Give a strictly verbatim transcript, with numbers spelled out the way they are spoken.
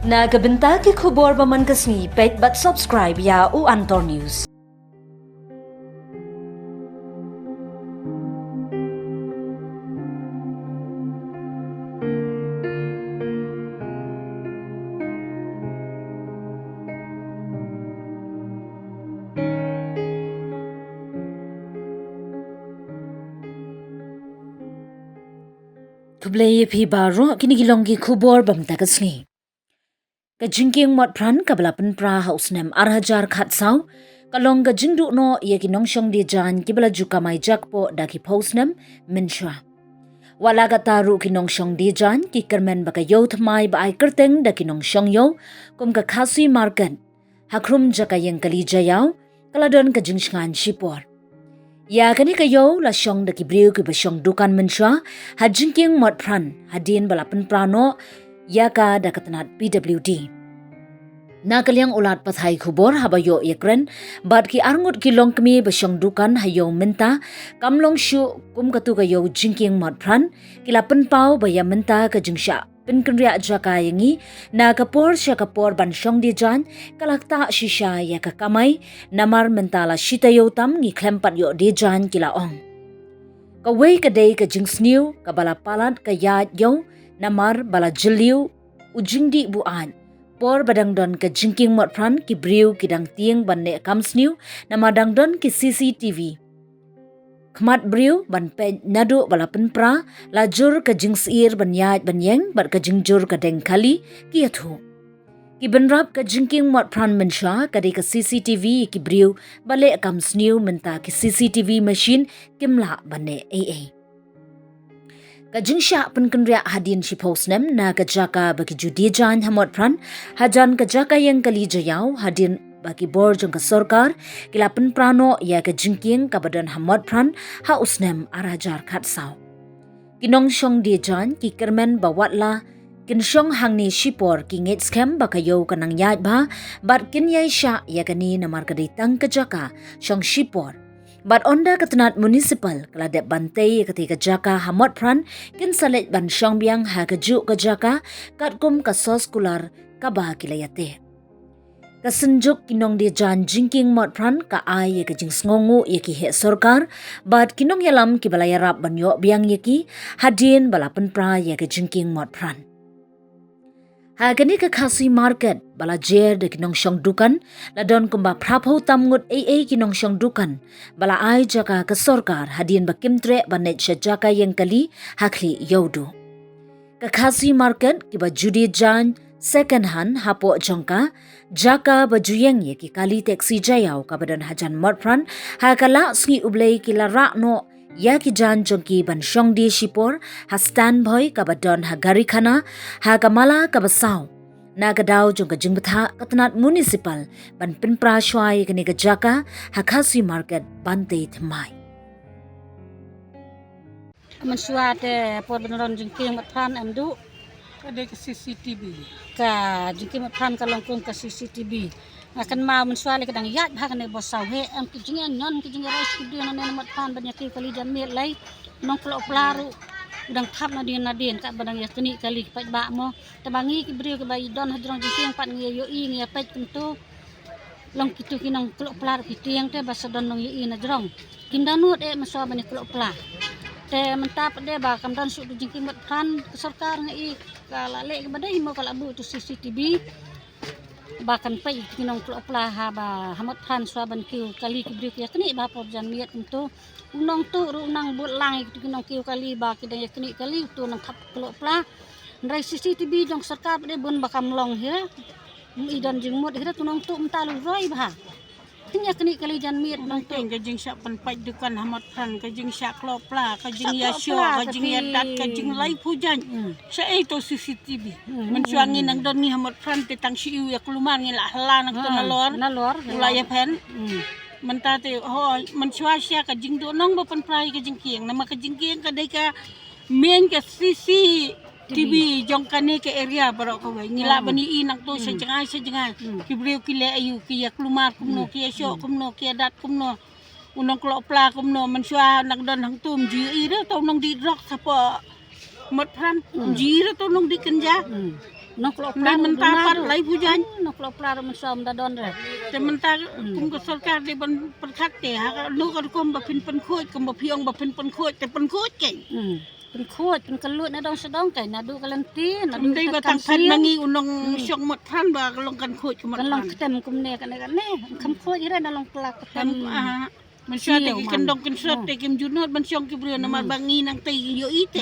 Na ka bynta ki khubor ba man ka sngi, peit bad subscribe ïa u Antor News. Khublei ïa phi baroh, kine ki long ki khubor ba mynta ka sngi. Ka jingkieng mot pran kaba la pynpra ha u snem ar hajar khatsaw, ka long ka jingduh noh ïa ki nongshong die jaiñ kiba la ju kamai jakpoh da ki phew snem mynshuwa. Wat la katta ruh ki nongshong die jaiñ ki kyrmen ba ka ïew thymmai ba ai kyrteng da ki nongshong ïew, kum ka Khasi Market, ha khrum jaka ïeng kali Jaïaw, ka la don ka jingshngaiñ shipor. Ïa kane ka ïew la shong da ki briew kiba shong dukan mynshuwa ha jingkieng mot pran, hadien ba la pynpra noh ïa ka da ka tnat P W D. Na ka liang u lad pathai khubor, haba ïoh ïakren bad ki arngut ki longkmie ba shong dukan ha ïew mynta, kam long shuh kum katu ka ïew jingkieng mot pran, ki la pynpaw ba ïa mynta ka jingshah pynkynriah jaka ïa ngi na ka por sha ka por ban shong die jaiñ ka la ktah shisha ïa ka kamai, namar mynta la shi taïew tam ngi khlem pat ïoh die jaiñ, ki la ong. Kawei ka dei ka jingsniew kaba la palat ka ïaid ïew, namar ba la jylliew u jingdih buaid. Por ba dang don ka jingkieng mot pran, ki briew ki dang tieng ban leh kam sniew, namar dang don ki C C T V khmat briew ban peit naduh ba la pynpra, la jur ka jingsyier ban ïaid ban ïeng bad ka jingjur ka deng kali, ki ïathuh. Ki bynrap ka jingkieng mot pran mynshuwa ka dei ka C C T V ïa ki briew ba leh kam sniew, mynta ki C C T V machine kim lah ban leh ei ei. Ka jingshah pynkynriah hadien shiphew snem na ka jaka ba ki ju die jaiñ ha mot pran, hajan ka jaka ïeng kali Jaïaw, hadien ba ki bor jong ka sorkar ki la pynpra noh ïa ka jingkieng kaba don ha mot pran ha u snem ar hajar khatsaw. Ki nongshong die jaiñ ki kyrmen ba wat la kin shong hangne shipor, ki ngeit skhem ba ka ïew ka nang ïaid bha bad kin ïai shah ïa kane, namar ka dei tang ka jaka shong shipor. Bad ynda ka tnat municipal ka la dep ban tei ïa katei ka jaka ha mot pran, kin sa leit ban shong biang ha kajuh ka jaka katkum ka sos kular kaba ki la ïateh. Ka synjuk ki nongdie jaiñ jingkieng mot pran ka ai ïa ka jingsngewnguh ïa ki heh sorkar bad ki nongïalam kiba la ïarap ban ïoh biang ïa ki, hadien ba la pynpra ïa ka jingkieng mot pran. Ha kane ka Khasi Market ba la jer da ki nongshong dukan, la don kumba phraphew tam ngut ei ei ki nongshong dukan ba la ai jaka ka sorkar, hadien ba kim treh ban leit sha jaka ïeng kali ha khlieh ïewduh. Ka Khasi Market kiba ju die jaiñ second hand hapoh jong ka jaka ba ju ïeng ïa ki kali taxi Jaïaw kaba don hajan mot pran, ha ka lad sngi U Blei ki la rah noh ïa ki jaiñ jong ki ban shong die shipor ha standby kaba don ha Garikhana, ha ka mala kaba saw. Na ka daw jong ka jingbthah ka tnat municipal ban pynpra shuwa ïa kane ka jaka ha Khasi Market ban tei thymmai. Mynshuwa te por ban don jingkieng mot pran em duh. Ka dei ka C C T V. Ka jingkieng mot pran ka long kum ka C C T V. Nga kynmaw mynshuwa lei ka dang ïaid bha kane bor saw heh, em ki jingïañion ki jingïaroi sha ki briew nangne na mot pran ban ïa kiew kali janmiet lei. Nongklok pla ruh u dang thap nadien nadien katba dang ïa knieh kali ki paidbah mo. Te ba ngi ki briew kiba don hajrong jingkieng pat ngi ïa ïohi ngi ïa peit kumto. Long kitu ki nongklok pla ruh ki tieng te ba sa don nongïohi na jrong. Kim da nud eh mynshuwa ban ïa klok pla. Te mynta pat de ba kam don shuh tu jingkieng mot pran, ka sorkar nga i ka la leh kiba dei mo, ka la buh tu C C T V ba kan peit ki nongklok pla ha ba ha mot pran shuwa ban kiew kali ki briew ki ïa knieh ba por janmiet kumto. U nongtuh ruh u nang bud lang ïa kitu ki nongkiew kali ba ki dang ïa knieh kali, utu nang thap klok pla. Hynrei C C T V jong sorkar pat de bun ba kam long hi. Ym i don jingmut hi, tu nongtuh mynta la roi bha. Kin ïa knieh kali janmiet nongtuh. Ka jingshah pynpait dukan ha mot pran, ka jingshah klok pla, ka jingïa shoh, ka jingïa dat, ka jinglai phew jaiñ. Hmm. Sha ei to C C T V. Hmm. Mynshuwa ngi nang don ngi ha mot pran te tang shu ïa kulmar ngi la hala nangto nalor. Nalor. U la ïa phen. Hmm. Mynta te ho mynshuwa sha ka jingduh nong ba pynpra ïa ka jingkieng. Namar ka jingkieng ka dei ka main ka C C T V jong kane ka area baroh kawei. Ngi lah ban ïohi nangto sha jngai sha jngai. Hmm. Ki briew ki leh aïu, ki ïa kulmar kumno, ki ïa shoh kumno, ki ïa dat kumno. U nongklok pla kumno, mynshuwa nang don hangto ym ju ïohi re to u nongdih drok shapoh mot pran. Hmm. Ym ju ïohi re to u nongdih kynja. Hmm. Nong klok pla mynta pat lai pujan. Nong klok pla mynta som da don re. Te mynta kum ka sorkar dei ban pyrkhat te ha ka no ka rukom ba phin pynkhuid, kum ba phi ong ba phin pynkhuid te pynkhuid ke. Pynkhuid pynkyluid na dong sha dong ke, na du ka lynti na du dei ba tang phet ma ngi u nong shong mot than ba ka long kan khuid ka mot kan long than. Ktem kumne kane kane kham khuid re na long pla ktem. Mynshuwa te ki kyndong kynsot te kim junot ban shong ki briew namar ba ngi nang tei ïohi te.